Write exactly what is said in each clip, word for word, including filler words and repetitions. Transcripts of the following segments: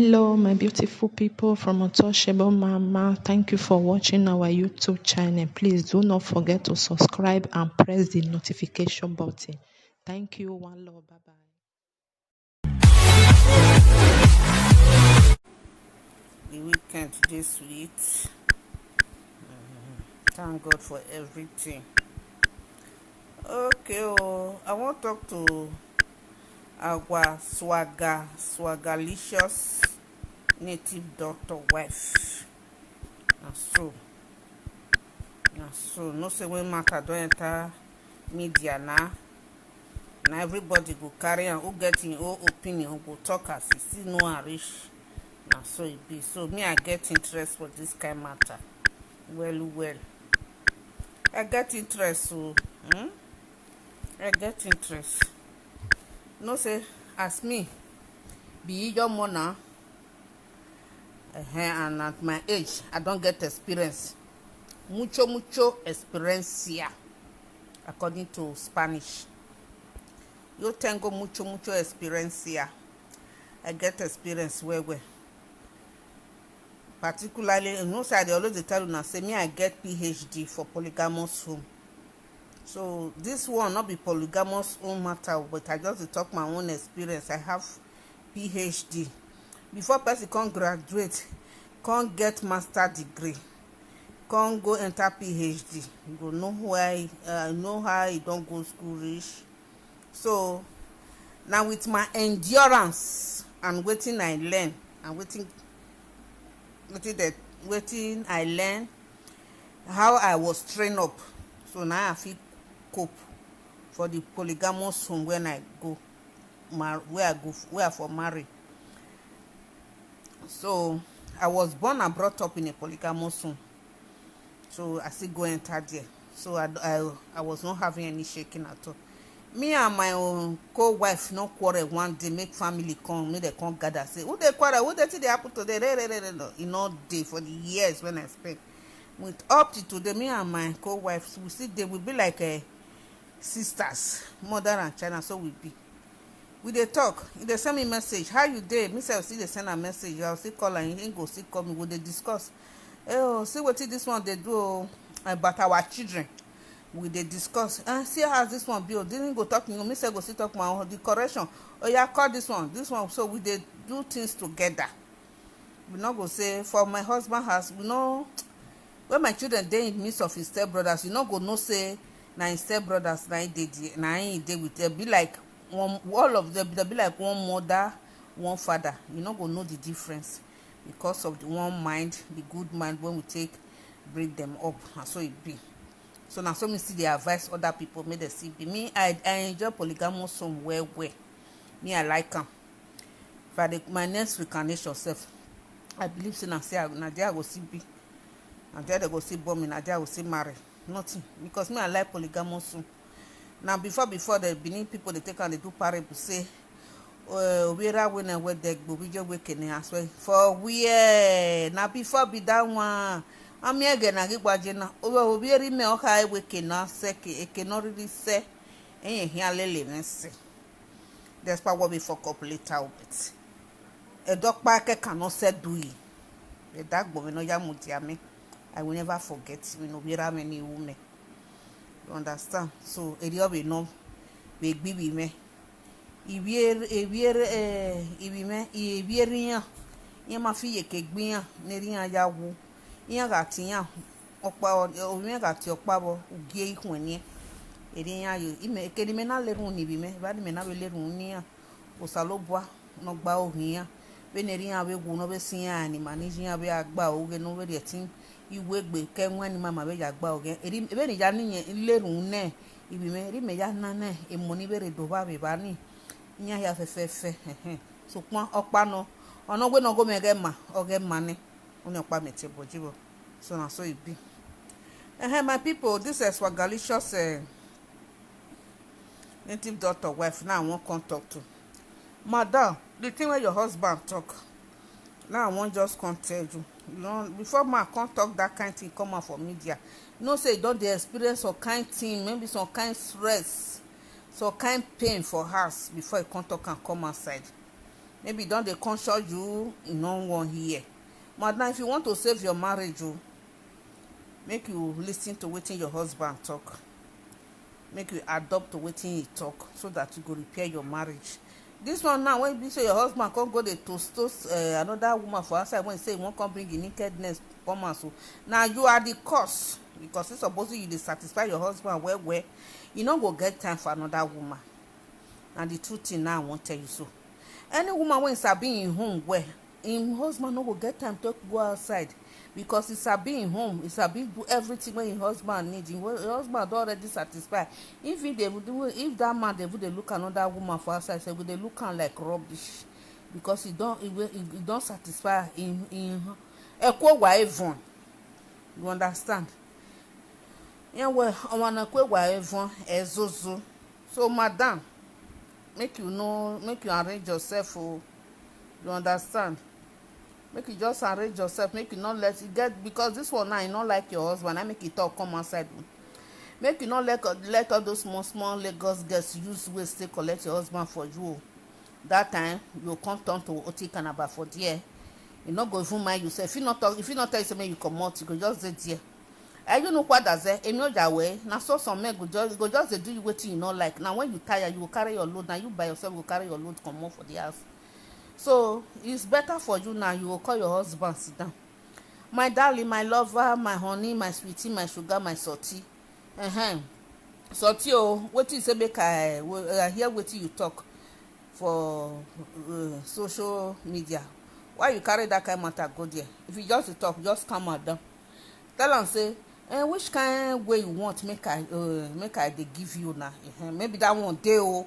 Hello, my beautiful people from Untouchable Mama. Thank you for watching our YouTube channel. Please do not forget to subscribe and press the notification button. Thank you. One love. Bye bye. The weekend this week. Thank God for everything. Okay, oh, I wan talk to our swagger, swagalicious native doctor wife. Na so, na so. No say when matter don enter media na, na everybody go carry am. Who get im own opinion go talk as e still know am reach. Na so e be. So me, I get interest for this kind matter well well. I get interest o. Hmm? I get interest. No say as me be young mona, uh, and at my age I don get experience. Mucho mucho experiencia, according to Spanish. Yo tengo mucho mucho experiencia. I get experience well well. Particularly, you know say I dey always dey tell una say me, I get P H D for polygamous home. So this one not be polygamous own matter, but I just dey talk my own experience. I have P H D. Before person come graduate, come get master degree, come go enter P H D, you go know why, uh, know how e don go school reach. So now with my endurance and wetin I learn and wetin wetin the wetin I learn, how I was trained up, so now I fit cope for the polygamous home when I go mar where I go where I for marry. So I was born and brought up in a polygamous home. So I still go enter there. So I, I, I was not having any shaking at all. Me and my own co-wife no quarrel one day, make family come, make dem come gather. Say, who dey quarrel? Who dey thing dey happen today? Re, re, re, re, no. E no dey for the years when I spend. With up to today, me and my co-wife, we still dey, we be like, eh, sisters, mother and child, na so we be. We dey talk, e dey send me message, how you dey? Me sef still dey send am message, I go still call am, he go still call me, we dey discuss. Eh oh, see wetin this one dey do o, about our children. We dey discuss, eh, see how this one be o, this go talk, me sef go still talk my own, the correction. Oya, call this one, this one. So we dey do things together. We no go say for my husband house, we no, when my children dey in midst of his step brothers, you no go know say na his step brothers na him dey there, na him dey with them. Be like one, all of them, they be like one mother, one father. You no go know the difference because of the one mind, the good mind when we take bring them up. Na so e be. So na so me still dey advise other people make dem still be. Me, I, I enjoy polygamous home well well. Me, I like am. If I dey my next reincarnation sef, I believe say na say I, na there I go still be. Na there they go still born me, na there I go still marry. Nothing. Because me, I like polygamous home. Now before before the Benin people dey take am dey do parable say, uh, wera wena we degbo we je weke ne aswe for where na before be that one. Ami ege na gigbaje na owe obi eri me oka eweke na seke eke no really se enye hia lele ne se. Despite what we fuck up later with. Edokpa ke cannot say do it. Edagbo we no ya mudiame. I will never forget. We no wera many women. You understand? So eri obi no we gbi we me. Iwiere iwiere eh iwi me iwiere yan. Yan ma fi ye ke gbi yan ne ri yan ya wo. Yan ga ti yan opa omi ga ti opa bo ugie ihun ni. Eri yan yo ime ke ni me na le run ni bi me ba ni me na we le run ni yan. Osalobua no gba ohin yan. Be ne ri yan we wo no be sin yan ni ma ni yan we agba o ge no we re tin iwe gbe ke nwa ni mama be ya gba o ge eri be ni ya ni yen le run ne ibi me eri me ya na ne emo ni be re do ba be ba ni. Nya ya fe fe fe. Ṣùgbọ́n ọpa no ọ̀nà ogbe náà gómìnà ẹgẹ mà ọgẹ mà ni. Ó ní ọpa mi ti bọ̀ jíbọ̀. So na so e be. Uh-huh, my people, this is Swagalicious, uh, native doctor wife. Now I wan come talk to madam. The thing wey your husband talk, now I wan just come tell you. You know, before man come talk that kind thing come out for media, you know say you don dey experience some kind thing, maybe some kind stress, some kind pain for house before you come talk am come outside. Maybe e don dey conscious you, you no wan hear. Madam, if you want to save your marriage o, make you listen to wetin your husband talk. Make you adopt to wetin he talk, so that you go repair your marriage. This one now, when be say your husband come go dey toast toast uh, another woman for outside, when say he wan come bring him nakedness come out, so now you are the cause, because it's supposed you dey satisfy your husband well well. You no go get time for another woman. Na the true thing now I wan tell you so. Any woman wey sabi im home well, im husband no go get time to go outside, because e sabi im home, e sabi do everything wey im husband need. Im husband don already satisfy. If he dey do, if that man dey even dey look another woman for outside, say we dey look am like rubbish, because he don he, he, he don satisfy im im ekwo wa even. You understand? Yeah, well, I wanna kwe wa even ezozo. So, madam, make you know, make you arrange yourself. Oh, you understand? Make you just arrange yourself. Make you not let it get, because this one now, you not like your husband. I make it talk come outside. Oh. Make you not let let all those small small Lagos girls use waste to collect your husband for you. Oh. That time you come turn to oti kanaba for there. You no go even mind yourself. If you not talk, if you not tell you say make you comot, you go just dey there. Eyi nu kwada ze emi oja we na so some men go just go just dey do you wetin you no like. Na when you tire, you go carry your load. Na you by yourself go carry your load comot for the house. So it's better for you now. You go call your husband sit down. My darling, my lover, my honey, my sweetie, my sugar, my salty. Uh-huh. Salty o, wetin you say make I, I hear wetin you talk for uh, social media. Why you carry that kind matter go there? If you just dey talk, just calm am down. Tell am say, eh, which kind way you want make I uh, make I dey give you na? Eh, maybe that one dey o,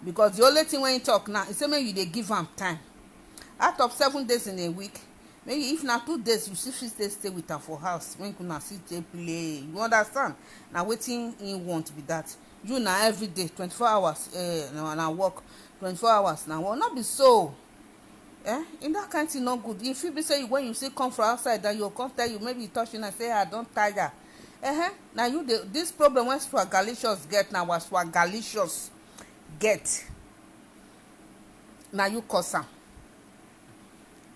because the only thing wey he talk now, he say make you dey give am time. Out of seven days in a week, maybe if na two days you still fit stay stay with am for house, make una still dey play. You understand? Na wetin he want be that. You na every day, twenty-four hours uh, na work, twenty-four hours na work. No be so. Eh, in that kind thing no good. If you be say when you see come from outside, that you come tell you, maybe you touch you and say, "I don tire." Uh-huh. Now you the, this problem when swagalicious get, now what swagalicious get, now you cause am.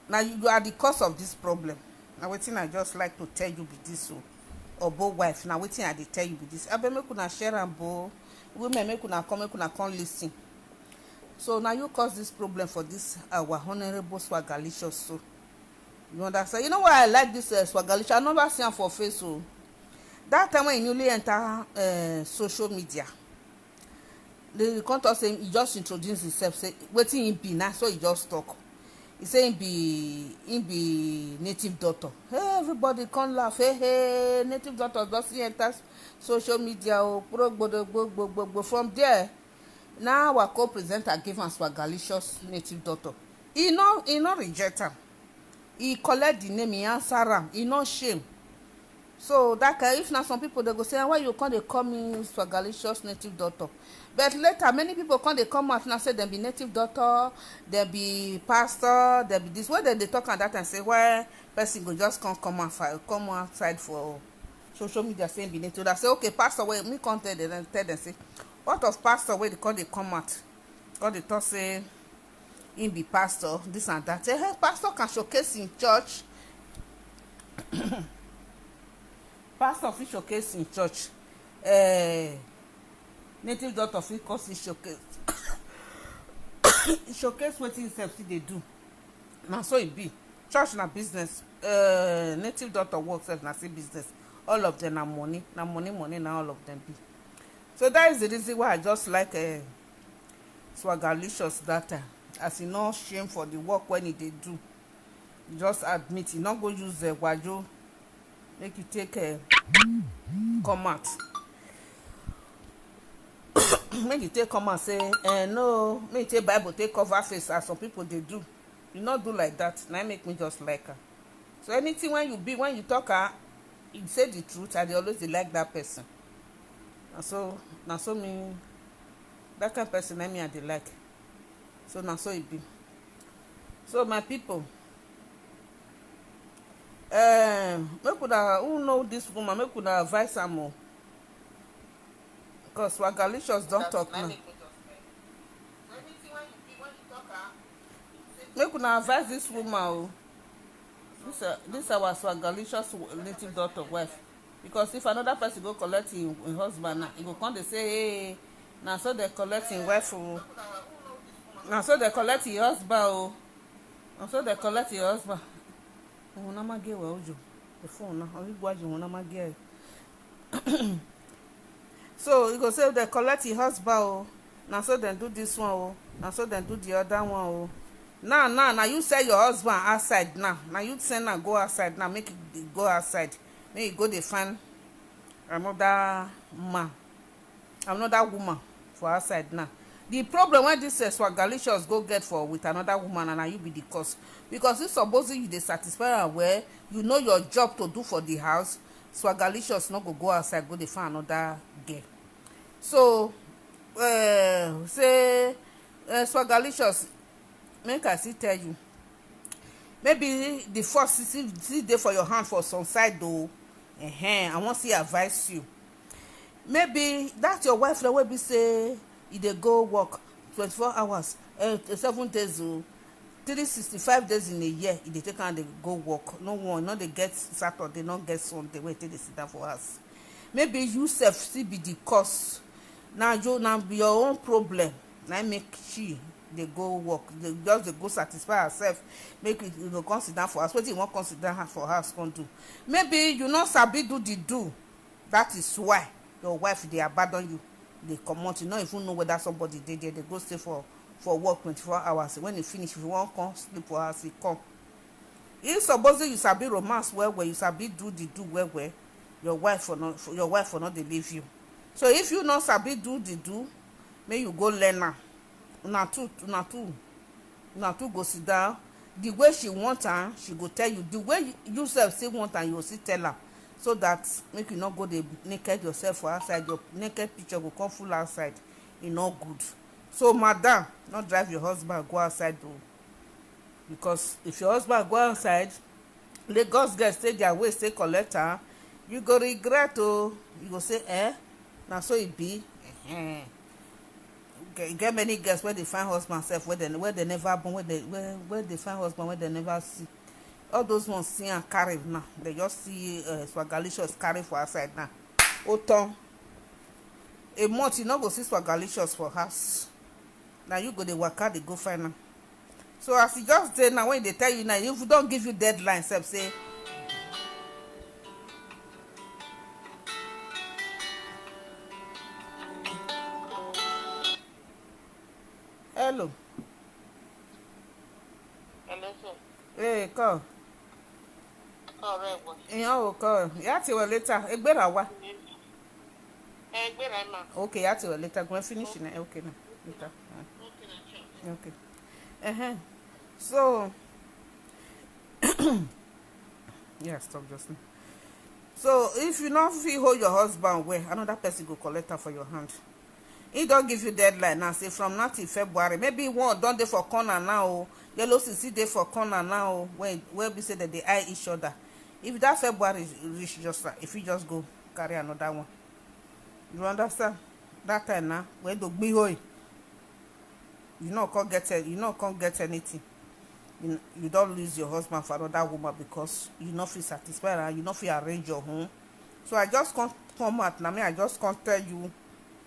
Now you, you are the cause of this problem. Now wetin I just like to tell you be this o, or both wife. Now wetin I dey tell you be this. Abeg make una share am bo. Women make una come, make una come listen. So now you cause this problem for this our honorable swagalicious. So you understand? You know why I like this uh, swagalicious? I never see am for face o. That time when he newly enter uh, social media, they come talk say he just introduce himself, say wetin he be na, so he just talk. He say he be he be native doctor. Hey, everybody come laugh. Hey, hey, native doctor just see enter social media o, pro gbodogbo gbogbo. From there, now our co-presenter give am swagalicious native doctor. He no he no reject am. He collect the name, he answer am, he no shame. So that kind, if na some people they go say, "Ah, why you come dey call me swagalicious native doctor?" But later, many people come dey come out now say dem be native doctor, dem be pastor, dem be this. When dem dey talk am that time, say why person go just come come out fi- come outside for social media say be native. I say okay, pastor. Well, me come tell dem tell dem say, what of pastor wey dey come dey come out, come dey talk say he be pastor, this and that. Eh, eh, pastor can showcase in church. Pastor fit showcase in church. Eh, native doctor fit come see showcase. Showcase wetin himself still dey do. Na so e be. Church na business. Uh, native doctor work sef na still business. All of them na money, na money, money na all of them be. So that is the reason why I just like uh, Swagalicious that time, as he no shame for the work when he dey do. He just admit, he no go use uh, wajo make you take uh, come out. Make you take come out say uh, no, make you take Bible take cover face as some people dey do. You no do like that. Na im make me just like am. So anything when you be when you talk am, you say the truth. I dey always dey like that person. Na so na so me that kind person na me I dey like. So na so e be. So my people, um, make una who know this woman, make una advise am o. Because Swagalicious don talk now. Make una advise this woman o. This, uh, this our swagalicious little daughter wife. Because if another person go collect him, him husband now, he go come dey say, "Hey, na so they collect him wife o. Na so they collect him husband o. Na so they collect him husband." Òun náà má gé ìwà òjò. The phone now. Orí gbọ́ àjò òun náà má gé ẹ̀. So he go say they collect him husband o. Na so dem do this one o. Na so dem do the other one o. Now, now, now you sell your husband outside now. Now you send am go outside now. Make it go outside. Make you go dey find another man, another woman for outside now. The problem wey this, uh, swagalicious go get for with another woman, and na you be the cause. Because if suppose you dey satisfy am well, you know your job to do for the house, swagalicious no go go outside go dey find another girl. So, uh, say, uh, swagalicious, make I still tell you. Maybe the force still, still dey for your hand for some side though. Ehen, I wan still advise you. Maybe that your wife na wey be say e dey go work twenty-four hours, eh, seven days o, three sixty-five days in a year, e dey take am dey go work. No one, no dey get Saturday, no get Sunday wey e take dey sit down for house. Maybe you sef still be the cause. Na you, na be your own problem. Na im make she dey go work, dey just dey go satisfy herself. Make you, you go come sit down for house. Wetin you wan come sit down ha-, for house come do? Maybe you no sabi do the do. That is why your wife dey abandon you, dey comot. You no even know whether somebody dey there. Dey go stay for, for work twenty-four hours. When e finish, if you wan come sleep for house, e come. If suppose you sabi romance well well, you sabi do the do well well, your wife for no, for, your wife for no dey leave you. So if you no sabi do the do, make you go learn am. Una two, una two, una two go sit down. The way she want am, she go tell you. The way you, you sef still want am, you go still tell am. So that make you no go dey naked yourself for outside. Your naked picture go come full outside. E no good. So madam, no drive your husband go outside o. Because if your husband go outside, Lagos girls take their waist, take collect am, you go regret o. You go say, "Eh, na so e be." Ehen. Get, get many girls wey dey find husband sef, wey dem, wey dem never born, wey dem, wey, wey dey find husband wey dem never see. All those ones see am carry now. Dem just see, uh, swagalicious carry for outside now. O turn. A month, you no go see swagalicious for house. Na you go dey waka dey go find am. So as e just dey now, when e dey tell you now, if e don give you deadline sef, say, hello. Hello, sir. Hey, call. Correct. Ìyẹn ò kọ́. Ìyá ti wọ̀ later. Egbéra wa. Egbéra ma. Okay, ìyá ti wọ̀ later. Go finish na. Okay na. Later. Okay na, sure. Okay. Uh-huh. So, yeah, stop just now. So if you no fit hold your husband well, another person go collect am for your hand. He don give you deadline now, say from now till February. Maybe one don dey for corner now o. Yellow still dey for corner now o. Wey, wey be say dem dey eye each other. If that February reach, just, if you just go carry another one. You understand? That time now, when the gbihoi, you no come get it, you no come get anything. You, you don lose your husband for another woman because you no fit satisfy her, you no fit arrange your home. So I just come, come out now. Me, I just come tell you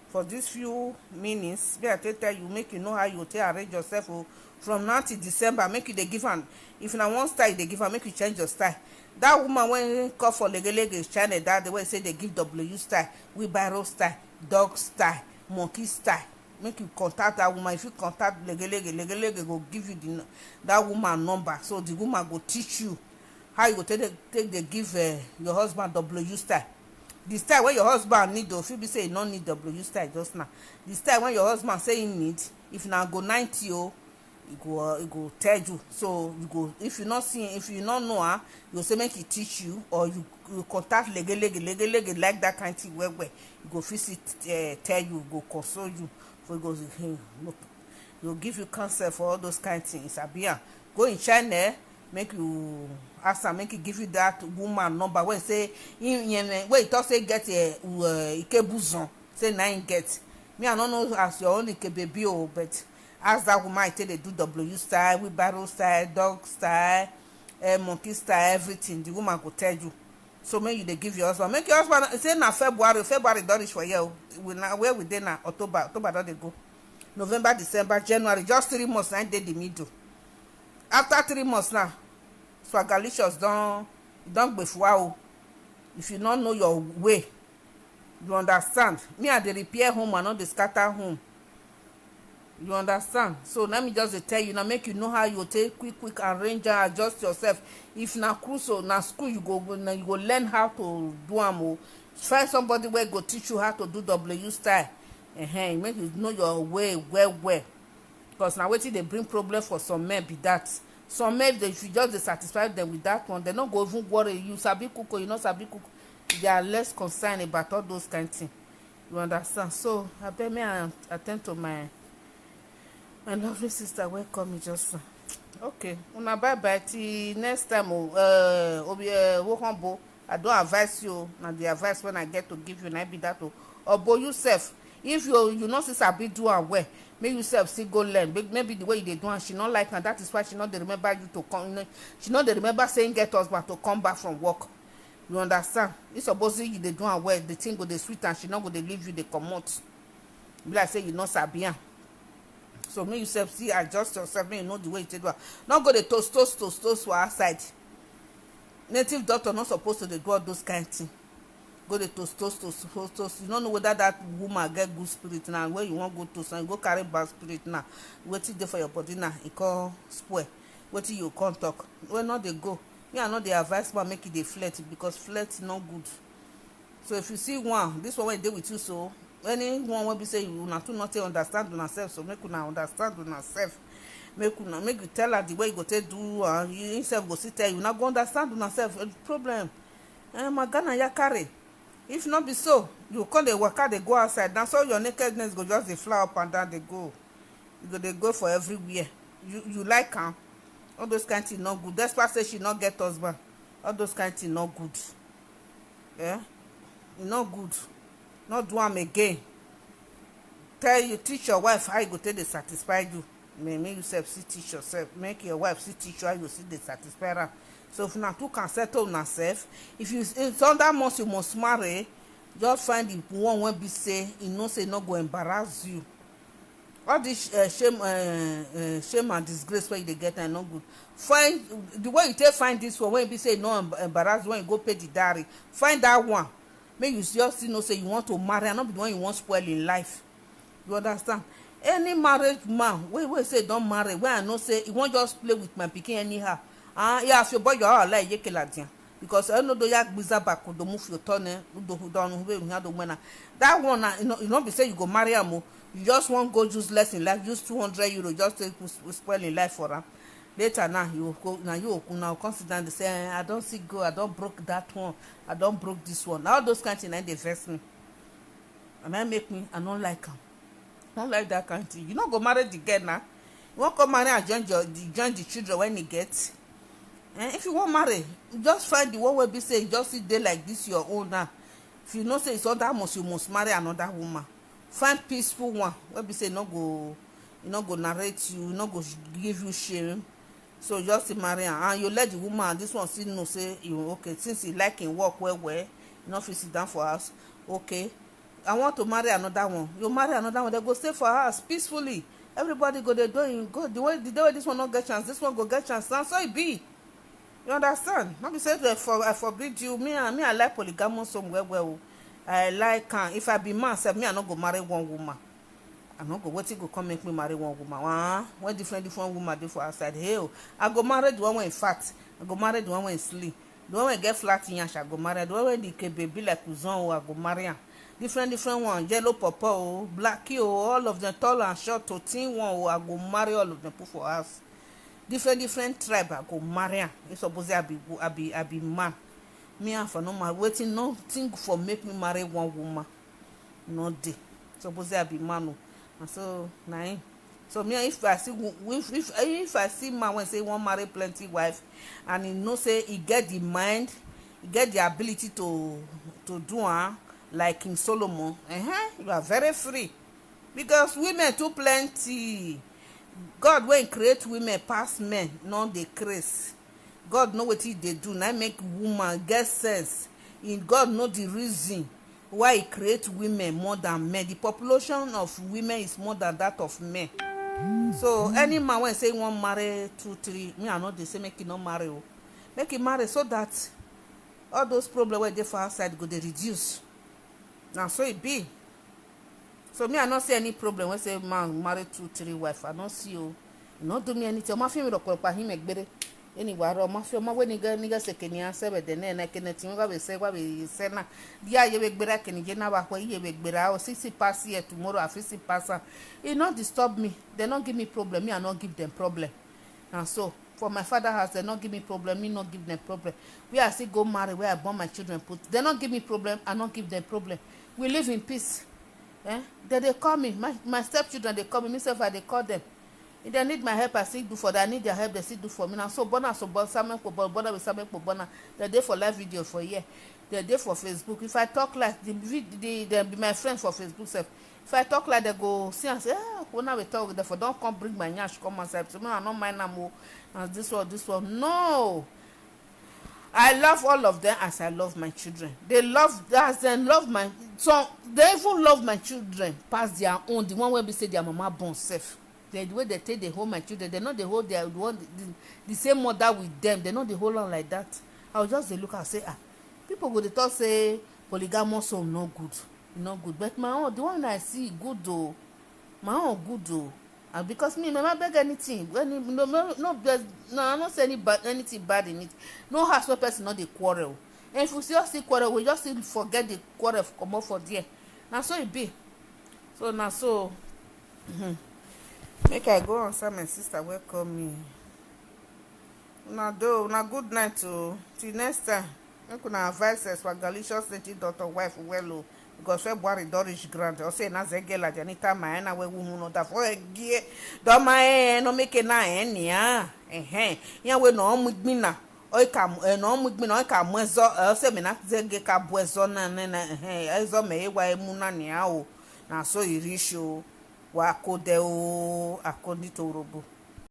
for these few minutes. Me, I take tell you, make you know how you take arrange yourself o. From now till December, make you dey give am. If na one style you dey give am, make you change your style. That woman wey call for legelege channel that day, wey say dey give W style, wheelbarrow style, dog style, monkey style, make you contact that woman. If you contact legelege, legelege go give you the n-, that woman number, so the woman go teach you how you go take dey, take dey give, eh, your husband W style. The style wey your husband need o, fit be say e no need W style just now. The style wey your husband say he need, if na go ninety o, e go, e go tell you. So you go, if you no see, if you no know am, you go say make e teach you, or you, you contact legelege. Legelege like that kind thing well well. E go fit still, eh, tell you, go console you, for e go, hmm, look, e go give you counsel for all those kind things. Abi am, go in channel, make you ask am, make e give you that woman number wey say, him, him, wey he talk say get a, uh, ikebuzon, say na him get. Me, I no know as your own ikebebi o, but Ask that woman I take dey do W style, wheelbarrow style, dog style, eh, monkey style, everything. The woman go tell you. So make you dey give your husband. Make your husband say na February. February don reach for here o. We na where we dey na October. October don dey go. November, December, January, just three months na dey the middle. After three months now, Swagalicious don don gbefuwa o. If you no know your way, you understand. Me, I dey repair home, I no dey scatter home. You understand? So let me just dey tell you now, make you know how you take quick quick arrange and adjust yourself. If na cruise o, na school you go go, na you go learn how to do am o. Find somebody wey go teach you how to do W style. Ehen, make you know your way well well. Because na wetin dey bring problem for some men be that. Some men, they should just dey satisfy them with that one. They no go even worry. You sabi cook o, you no sabi cook. They are less concerned about all those kind thing. You understand? So abeg, me I attend to my my lovely sister wey call me just now. Okay, una bye bye till next time o. Uh, Obi uh, Wokombo, I don advise you. Na the advice wey I get to give you na be that o. Obo, you sef, if you you no still sabi do am well, make you sef still go learn. Maybe the way you dey do am, she no like am. That is why she no dey remember you to come. She no dey remember say im get husband to come back from work. You understand? If suppose say you dey do am well, the thing go dey sweet and she no go dey leave you dey comot. Be like say you no sabi am. So make you sef still adjust yourself, make you know the way you take do am. No go dey toast toast toast toast for outside. Native doctor no suppose to dey do all those kind thing. Go dey toast toast toast toast toast. You no know whether that woman get good spirit now. Where you wan go toast and you go carry bad spirit now. Wetin dey for your body now, e come spoil. Wetin you come talk? Well, no dey go. Me, I no dey advise man make e dey flirt, because flirt no good. So if you see one, this one wey dey with you, so anyone wey be say you una two no take understand una sef, so make una understand una sef. Make una make you tell her the way you go take do, and you himself go still tell you. Una go understand una sef. Eh, problem. Eh, my Ghana ya carry. If not be so, you come dey waka dey go outside. Na so your nakedness go just dey fly up and down dey go. You go dey go for everywhere. You you like am? All those kind thing no good. Despite say she no get husband, all those kind thing no good. Eh? E no good. No do am again. Tell you, teach your wife how you go take dey satisfy you. May make you sef still teach yourself. Make your wife still teach you how you still dey satisfy her. So if una two can settle una sef, if you if under months you must marry, just find the one wey be say e know say e no go embarrass you. All this uh, shame uh, uh, shame and disgrace wey you dey get, I no good. Find the way you take find this one wey be say e no em- embarrass you when you go pay the dowry. Find that one. Make you just still know say you want to marry, and not be the one you want spoil in life. You understand? Any married man wey wey say don marry, wey I know say he wan just play with my pikin anyhow. Ah, yeah, as your boy, you are like yekeladian. Because I know do ya gbiza back do move your turn eh, do do do no we na do when that one na you know, you no be say you go marry am o. You just wan go useless in life, use two hundred euro just take sp- spoil in life for am. Later now you go now you go now come sit down dey say, "Eh, I don see go, I don broke that one, I don broke this one." Na all those kind thing na dey vex me. And I make me, I no like am. No like that kind thing. You no go marry the girl now. You wan come marry and join your the- join the children when he get. And if you wan marry, just find the one wey be say you just sit dey like this your own now. If you know say it's under must you must marry another woman. Find peaceful one wey be say no go e no go narrate you, e no go give you shame. So just marry am and you let the woman, this one still know say you okay since he like him work well well, you no fit sit down for house. Okay, I want to marry another one. You marry another one, they go stay for house peacefully. Everybody go dey do im go the way the day wey this one no get chance, this one go get chance. Na so e be. You understand? No be say they for I forbid you. Me and me I like polygamous home well well o. I like am. If I be man sef, me I no go marry one woman. I no go wetin go come make me marry one woman. Ah, when different different woman dey for outside. Hey o, I go marry the one wey in fact, I go marry the one wey slim. The one wey get flat yansh, I go marry am. The one wey the kebe be like uzon o, I go marry am. Different different one, yellow pawpaw o, black o, all of them tall and short to thin one o, I go marry all of them put for house. Different different tribe, I go marry am. If suppose say I be wo- I be I be man, me and for no man wetin nothing for make me marry one woman. No dey. Suppose say I be man o. And so na him. So me if I see wo- if if if I see man wey say he wan marry plenty wife, and he know say he get the mind, he get the ability to to do am like King Solomon. Uh-huh, you are very free. Because women too plenty. God wey create women pass men no dey craze. God know wetin e dey do, na im make woman get sense. In God know the reason why he create women more than men. The population of women is more than that of men. So any man wey say he wan marry two, three, me I no dey say make he no marry o. Make he marry so that all those problems wey dey for outside go dey reduce. Na so e be. So me I no see any problem wey say man marry two, three wife. I no see o. E no do me anything. Ọmọ fi mi rọpọlọpọ ahim egbere. Anyway, ọmọ fi ọmọ wey nigga nigga se kenya se be de ne na kenya tin wa be se wa be se na. Dia ye be gbere kenya je na wa ko ye be gbere o sixty pass here tomorrow I fit still pass am. E no disturb me. They no give me problem. Me I no give them problem. And so for my father house, they no give me problem. Me no give them problem. Where I still go marry, where I born my children put, they no give me problem. I no give them problem. We live in peace. Eh? They dey call me. My my stepchildren dey call me. Me sef I dey call them. If they need my help, I still do for them. I need their help, they still do for me. Now so bona so bona samen ko bona bona we samen ko bona. They dey for live video for here. They dey for Facebook. If I talk like the vid the, they be my friends for Facebook sef. If I talk like they go see and say, ah, when I will talk, therefore don't come bring my nyash come outside. So me I no mind am o. And this one, this one, no. I love all of them as I love my children. They love as dem love my some. They even love my children pass their own. The one wey be say their mama born sef. The way they take dey hold my children, they no dey hold their the one the, the same mother with them. They no dey hold on like that. I will just dey look and say, ah, people go dey talk say polygamous home no good, e no good. But my own, the one I see good o, my own good o. And because me, mama beg anything, any no no no beg, no I no say any bad anything bad in it. No house where person no dey quarrel. And if you see us still quarrel, we just still forget the quarrel comot for there. Na so e be. So na so. Mhm. Make I go answer my sister wey call me. Una do una good night o. Till next time. Make una advise us for galicious native doctor wife well o. Because February don reach ground. O say na zegela janita ma ena we wu no da for egie. Do ma eh no make na enia. Ehe. Ya we no mu gbina. Oi ka mu eh no mu gbina oi ka mu ezo. O say me na zege ka bu ezo na na na ehe. Ezo me e wa emu na nia o. Na so e reach o. Wa kode o according to Urhobo.